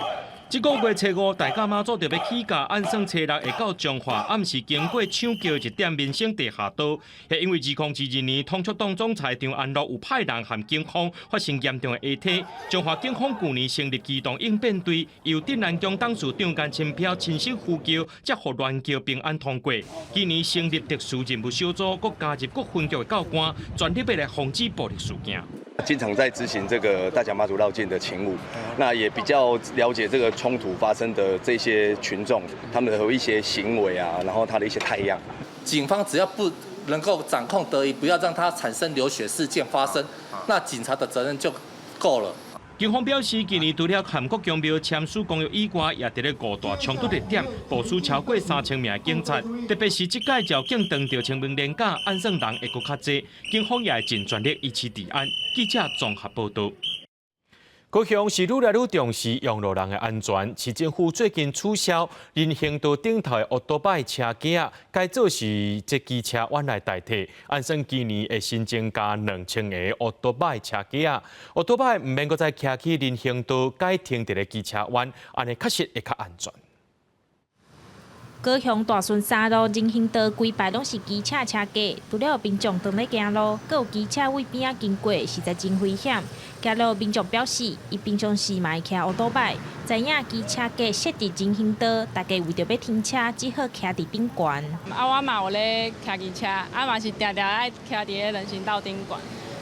這个月初五，大甲媽祖就欲起駕，按算初六會到彰化，暗時經過搶轎一點民生地下道。彼因為2022年統促黨總裁張安樂有派人和警方發生嚴重的下體，彰化警方舊年成立機動應變隊，由鎮安宮董事長江清飄親身扶轎，才予鸞轎平安通過。今年成立特殊任務小組，閣加入各分局的教官，全力欲來防止暴力事件。經常在執行這個大甲媽祖繞境的勤務，那也比較了解這個衝突發生的這些群眾，他們的一些行為啊，然後他的一些態樣。警方只要不能夠掌控得宜，不要讓它產生流血事件發生，那警察的責任就夠了。警方表示，今年除了和國宮廟簽署公約以外，也佇咧五大衝突熱點部署超過3000名的警察。特別是這屆繞境當著清明連假，按算人會閣較濟，警方也會盡全力維持治安。記者綜合報導。高雄市愈來愈重視用路人的安全，市政府最近取消人行道頂頭的烏多擺車架，改做是這機車彎來代替。按算今年會新增加2000个烏多擺車架，烏多擺毋免閣再騎去人行道，改停佇咧機車彎，按呢確實會較安全。高雄大順三路人行道規排攏是機車車架，除了民眾當咧行路，閣有機車對邊仔經過，實在真危險。行路民眾表示，伊平常時嘛會騎烏多擺，知影機車架設佇人行道，大家為著欲停車，只好騎佇頂懸。啊，我嘛有咧騎機車，啊嘛是定定愛騎佇咧人行道頂懸。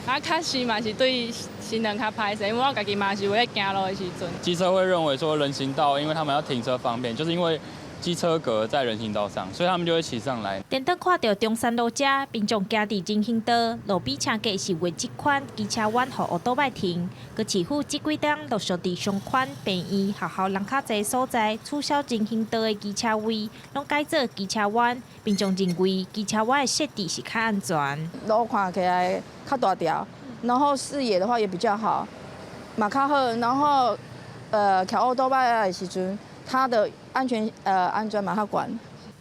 啊，確實嘛是對行人較歹勢，因為我家己嘛是有咧行路的時陣。機車會認為說人行道，因為他們要停車方便，就是因為機車格在人行道上，所以他們就會騎上來。顛倒看著中山路遮，民眾行佇人行道，路邊車架是畫這款機車彎予烏多擺停。閣市府這幾冬陸續佇商圈、病院、學校人較濟所在取消人行道的機車位，攏改做機車彎。民眾認為機車彎的設置是較安全。路看起來較大條，然後視野的話也比較好，嘛較好。然後，騎烏多擺的時陣，它的安全嘛較懸。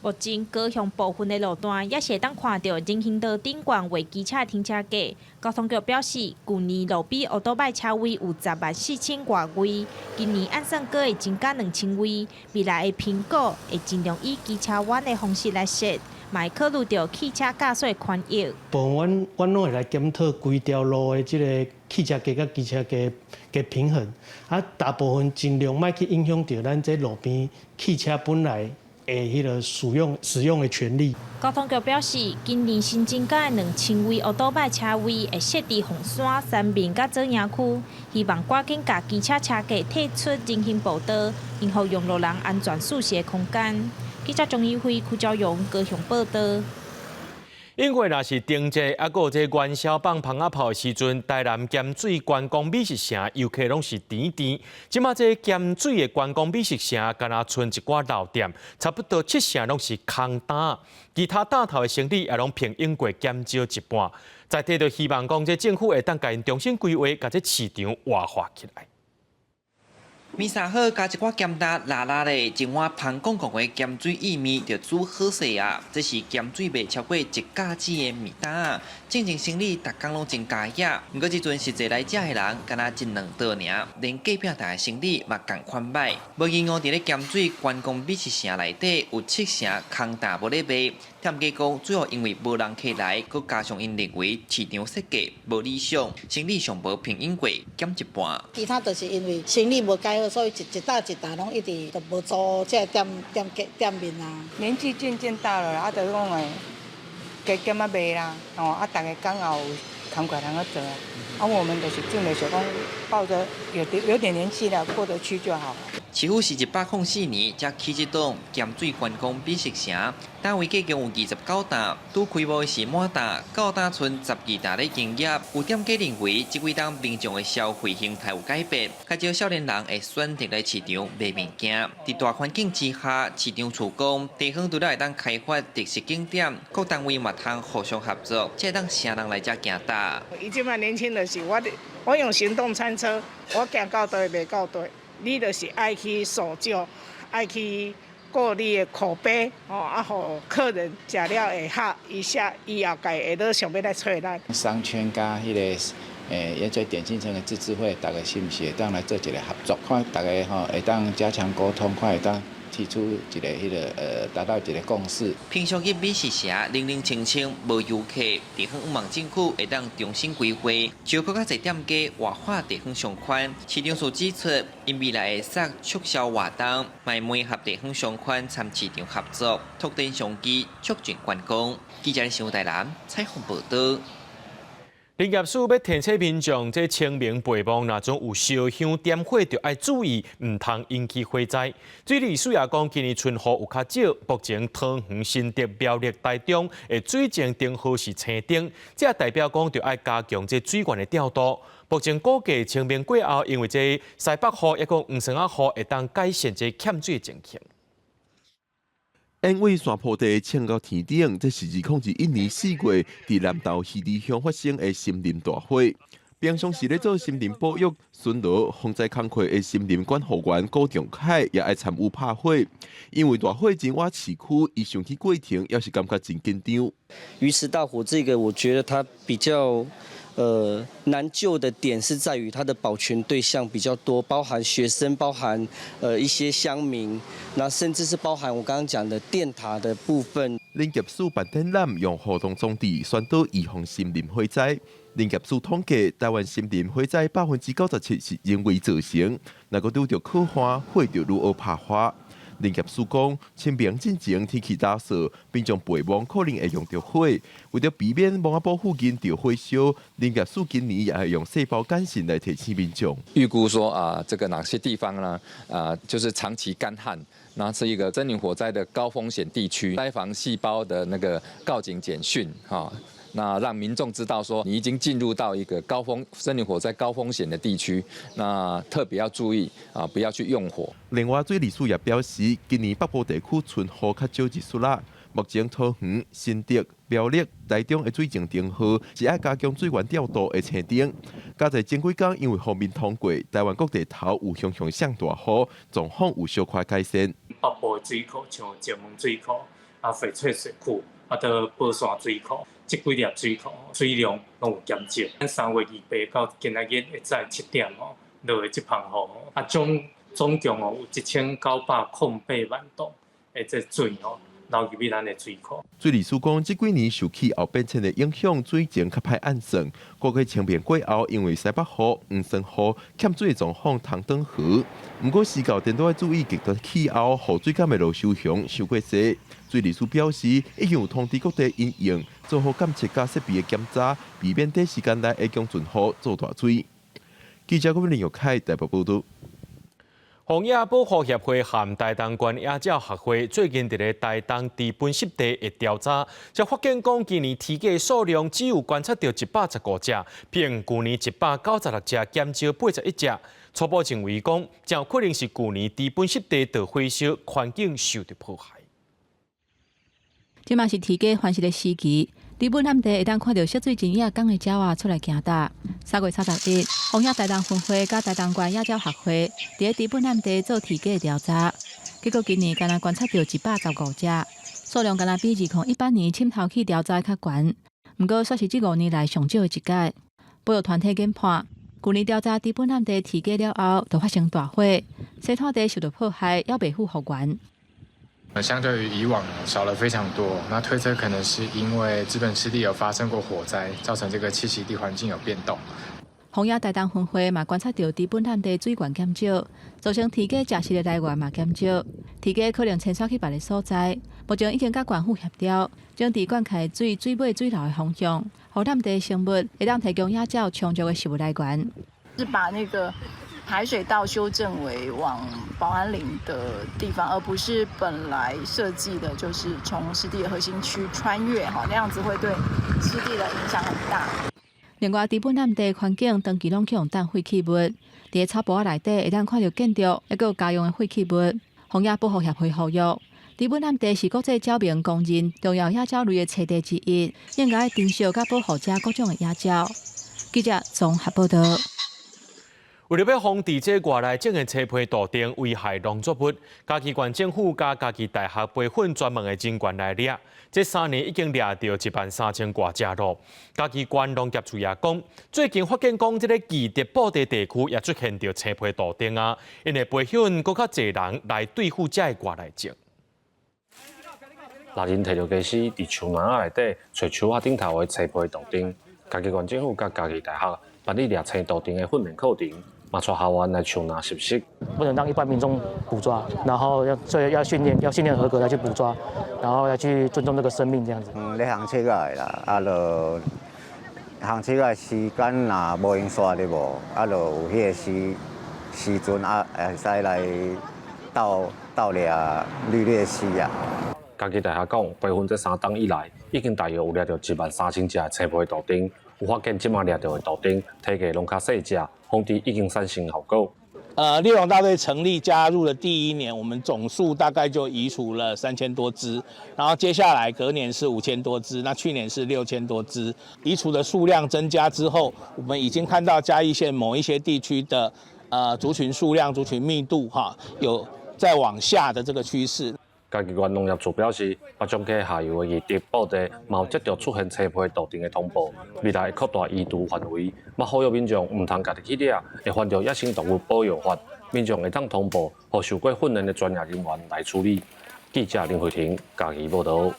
目前高雄部分的路段也是會當看著人行道頂懸畫機車停車格。交通局表示，舊年路邊烏多擺車位有10萬4千外位，今年按算閣會增加2000位。未來的評估會盡量以機車彎的方式來設，嘛會考慮著汽車駕駛權益。部分阮攏會來檢討規條路的這个汽車格佮機車格的平衡，啊，大部分盡量莫去影響著咱這路邊汽車本來的彼个使用的權利。交通局表示，今年新增加的2000位烏多擺車位會設佇鳳山、三民佮左營區，希望趕緊共機車車架退出人行步道，予用路人安全舒適的空間。記者張怡輝、柯昭榮高雄報導。因為若是燈節，抑閣有這元宵放蜂仔炮的時陣，台南鹹水觀光美食城遊客攏是甜甜。這馬這鹹水的觀光美食城，敢若賰一寡老店，差不多七成攏是空擔，其他擔頭的生意也攏平穩過減少一半。在地就希望講，這政府會當共𪜶重新規劃，共這市場活化起來。麵線好加一寡鹹焦辣辣的，一碗芳公公的鹹水意麵就煮好勢啊！這是鹹水賣超過一甲子的麵檔，進前生理逐工攏真佳野。毋過這陣實際來食的人，敢若一兩桌爾，連隔壁台的生理嘛仝款歹。無銀行佇咧鹹水觀光美食城內底有七成空擔無咧賣，店家講主要因為無人客來，閣加上𪜶認為市場設計無理想，生理上無平穩過，減一半。其他就是因為生理無改好，所以一一擔一擔攏一直都無租這個店店店面啊。年紀漸漸大了，啊，就講會加減啊賣啦，吼，啊，逐个工也有工課通去做啊。啊，我們就是盡力想講，抱著有點年紀了，過得去就好。市府是104年才起這棟鹹水觀光美食城，單位計共有29擔，拄開幕的是滿擔，到今賰12擔咧營業。有店家認為，這幾冬民眾的消費形態有改變，較少少年人會選擇來市場買物件。佇大環境之下，市場處講，地方除了會當開發特色景點，各單位嘛通互相合作，才會當啥人來遮行搭。伊這擺年輕就是我用行動餐車，我行到佗賣到佗。你就是愛去塑造，愛去顧你的口碑，吼啊，予客人食了會合，伊下以後家會閣想欲來揣咱。商圈佮彼个鹽水點心城的自治會，大家是毋是會當來做一个合作？看大家吼會當加強溝通，看會當提出一个彼个達到一个共識。平常日美食城冷冷清清，無遊客，地方向望政府會當重新規劃，招閣較濟店家活化地方商圈。市長署指出，𪜶未來會設促銷活動，嘛會合地方商圈參市場合作，拓展商機，促進觀光。記者新聞台南採訪報導。林業署欲提醒民眾，這清明備忘若陣有燒香點火，就愛注意，毋通引起火災。水利署也講，今年春雨有較少，目前桃園、新竹、苗栗、台中的水情燈號是青燈，這代表講就愛加強這水源的調度。目前估計清明過後，因為這西北雨抑閣黃酸仔雨，會當改善這欠水的情形。煙味山坡地衝到天頂，這是2021年4月佇南投魚池鄉發生的森林大火。平常時咧做森林保育、巡邏、防災工課的森林管護員郭仲凱也愛參與拍火，因為大火真倚市區，伊想起過程也是感覺真緊張。魚池大火這個，我覺得它比較難救的點是在於它的保全對象比較多，包含學生，包含一些鄉民，那甚至是包含我剛剛講的電塔的部分。林業署辦展覽，用互動裝置宣導預防森林火災。林業署統計，台灣森林火災97%是人為造成，若閣拄著洘旱，火就愈學拍花。林業署講，清明進前天氣乾燥，民眾備忘可能會用著火，為著避免墓仔埔附近著火燒，林業署今年也會用細胞簡訊來提醒民眾。預估說啊，這個哪些地方呢？啊，就是長期乾旱，那是一個森林火災的高風險地區，災防細胞的那個告警簡訊，哈。那讓民眾知道說，你已經進入到一個高風森林火災高風險的地區，那特別要注意啊，不要去用火。另外，水利署也表示，今年北部地區春雨較少一絲啦。目前桃園、新竹、苗栗、台中的水情燈號是愛加強水源調度的青燈。加在前幾工因為鋒面通過，台灣各地頭有雄雄上大雨，狀況有小可改善。北部的水庫像石門水庫、啊翡翠水庫、啊到寶山水庫。這幾粒水庫水量攏有減少。咱3月28到今仔日會早7點吼，落的這捧雨，啊總共哦有1908萬噸的這水吼流入去咱的水庫。水利署講，這幾年受氣候變遷的影響，水情較歹按算。估計清明過後，因為西北雨、黃酸雨欠水的狀況通轉好。毋過時到電都愛注意極端氣候，予水敢會落傷雄傷過濟。水利署表示，已經有通知各地因應做好監測佮設備的檢查，避免短時間內會將存雨做大水。記者郭林玉凱台北報導。荒野保護協會和台東縣野鳥學會最近佇咧台東知本濕地的調查，才發現講今年雉雞數量只有觀察著115隻，比舊年196隻減少81隻。初步認為講，真有可能是舊年知本濕地著火燒，環境受著破壞。這嘛是雉雞繁殖的時期，佇本湳地會當看著澀水真野港的鳥仔出來行踏。3月31，荒野台東分會佮台東縣野鳥學會佇咧知本湳地做體價調查，結果今年干焦觀察著115隻，數量干焦比2018年撿頭去調查較懸。毋過，煞是這5年來上少的一屆。保育團體研判，舊年調查知本湳地體價了後，就發生大火，溪灘地受著破壞，猶未復復原。相對於以往少了非常多，那推測可能是因為知本濕地有發生過火災，造成這個棲息地環境有變動。荒野台東分會嘛觀察著知本湳地水源減少，造成雉雞食食的來源嘛減少，雉雞可能遷徙去別个所在。目前已經佮縣府協調，整治灌溉水水尾水流的方向，予湳地生物會當提供野鳥充足的食物來源。是把那個排水道修正為往保安林的地方，而不是本來設計的，就是從濕地的核心區穿越，哈，那樣子會對濕地的影響很大。另外，知本湳地環境長期攏去予擲廢棄物，佇咧草埔仔內底會當看著建築，抑閣有家用的廢棄物。荒野保護協會呼籲，知本湳地是國際鳥盟公認重要野鳥類的棲地之一，應該珍惜佮保護遮各種的野鳥。記者綜合報導。為著欲防治這外來種的青皮杜鵑危害農作物，嘉義縣政府佮嘉義大學培訓專門的人員來掠，這3年已經掠著1萬3千外隻囉。嘉義縣農業處也講，最近發現講這个義德埔地地區也出現著青皮杜鵑啊，𪜶會培訓閣較濟人來對付這个外來種。獵人提著家私佇樹林仔內底揣樹仔頂頭的青皮杜鵑，嘉義縣政府佮嘉義大學辦理掠青杜鵑的訓練課程。嘛𤆬學員來樹林實習，不能讓一般民眾捕抓，然後要所以要訓練，要訓練合格來去捕抓，然後要去尊重這個生命這樣子。嗯，咧烘切仔的啦，啊，就烘切仔時間若無閒煞的無，啊，就有彼个時時陣啊，會使來鬥鬥掠綠鬣蜥啊。嘉義大學講，培訓這3冬以來，已經大約有掠著1萬3千隻的青皮杜鵑，有發現這馬掠著的杜鵑體格攏較細隻。防治已經產生效果。獵防大隊成立加入的第一年，我們總數大概就移除了3000多隻，然後接下來隔年是5000多隻，那去年是6000多隻。移除的數量增加之後，我們已經看到嘉義縣某一些地區的族群數量、族群密度哈有在往下的這個趨勢。嘉義縣農業處表示，八掌溪下游的義德埔地嘛有接著出現青皮杜鵑的通報，未來會擴大移除範圍，嘛呼籲民眾毋通家己去掠，會犯著野生動物保育法，民眾會當通報，予受過訓練的專業人員來處理。記者林慧婷嘉義報導。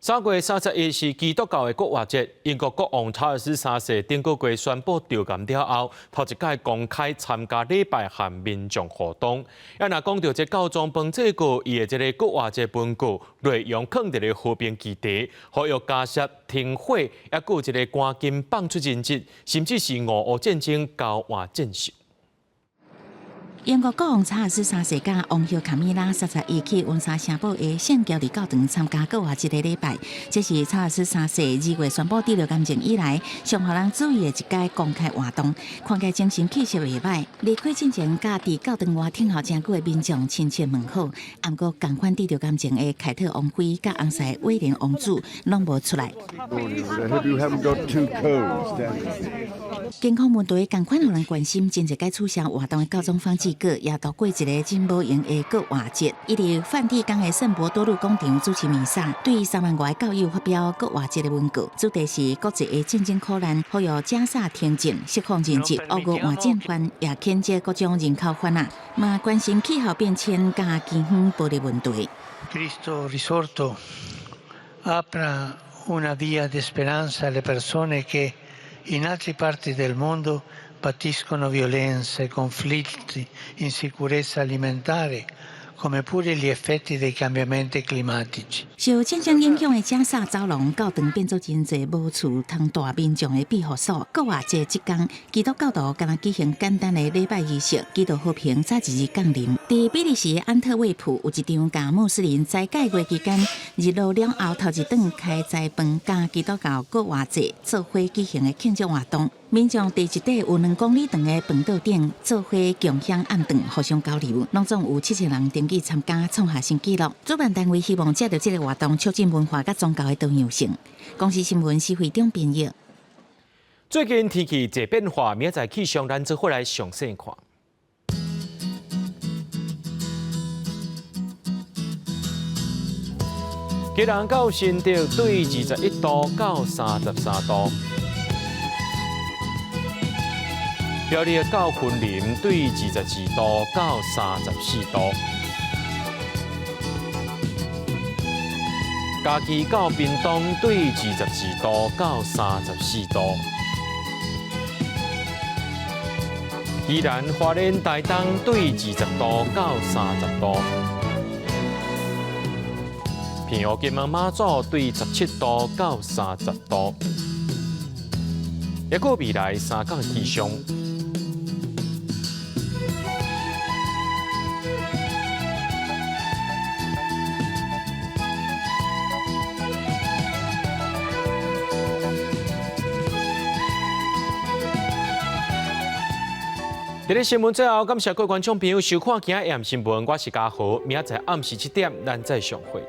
3月31是基督教的復活節。英國國王查爾斯三世頂個月宣布著癌了後，頭一擺公開參加禮拜和民眾活動。啊，若講著這教宗方濟各伊的這个復活節文告內容，囥佇咧和平基地，呼籲加沙停火，抑閣有一个趕緊放出人質，甚至是俄烏戰爭交換戰俘。英國國王查爾斯三世佮王后卡米拉31去溫莎城堡的聖喬治教堂參加復活節的禮拜，這是查爾斯三世2月宣布得著癌症以來，上予人注意的一屆公開活動。看起來精神氣色袂䆀，離開進前，佮佇教堂外等候誠久的民眾親切問好。毋過，仝款得著癌症的凱特王妃佮翁婿威廉王子攏無出來。健康問題仝款予人關心，真濟擺取消活動的教宗方濟各也度過一个真無閒的復活節。伊佇梵蒂岡的聖伯多祿廣場主持彌撒，對3萬外教友發表復活節的文告，主題是國際的戰爭苦難，呼籲加沙停戰、釋放人質、烏俄換戰犯，也譴責各種人口販仔，嘛關心氣候變遷佮飢荒暴力問題。 Cristo risorto apra una via di speranza alle persone che in altre parti del mondo patiscono violenze, conflitti, insicurezza alimentare, come pure gli effetti dei cambiamenti climatici。受戰爭影響的加沙走廊教堂變做真濟無厝通蹛民眾的庇護所。復活節這工，基督教徒敢若舉行簡單的禮拜儀式，祈禱和平早一日降臨。佇比利時安特衛普有一場共穆斯林齋戒月期間日落了後頭一頓開齋飯佮基督教復活節做伙舉行的慶祝活動。民眾佇一塊有2公里長的飯桌頂做伙共享暗頓，互相交流，攏總有7000人登記參加，創下新紀錄。主辦單位希望藉著這个活動，促進文化佮宗教的多樣性。公視新聞施惠中編譯。最近天氣濟變化，明仔載氣象咱做伙來詳細看。基隆到新竹對21度到33度，苗栗到雲林對22度到34度，嘉義到屏東對22度到34度，宜蘭花蓮台東對20度到30度。澎湖金門馬祖對17度到30度，抑閣未來3工氣象。佇咧新聞最後，感謝各位觀眾朋友收看今仔暗新聞，我是嘉豪，明仔載暗時7點，咱再相會。